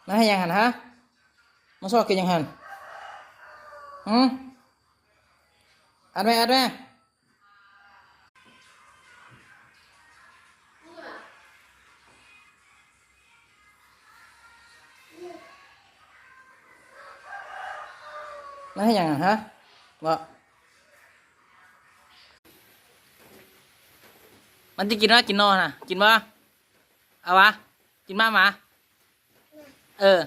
ມາເຮັດຫຍັງຫັ້ນຫະ? ມາຊອກກິນຫຍັງຫັ້ນ? ຫື? ອັດແມ່ ອັດແມ່. ມາເຮັດຫຍັງຫັ້ນຫະ? ເວົ້າ. ມັນຈະກິນຫວາ? ກິນໜໍ່ນະ ກິນບໍ່? ເອົາຫວາ? ກິນມາໝາ? ເອີ.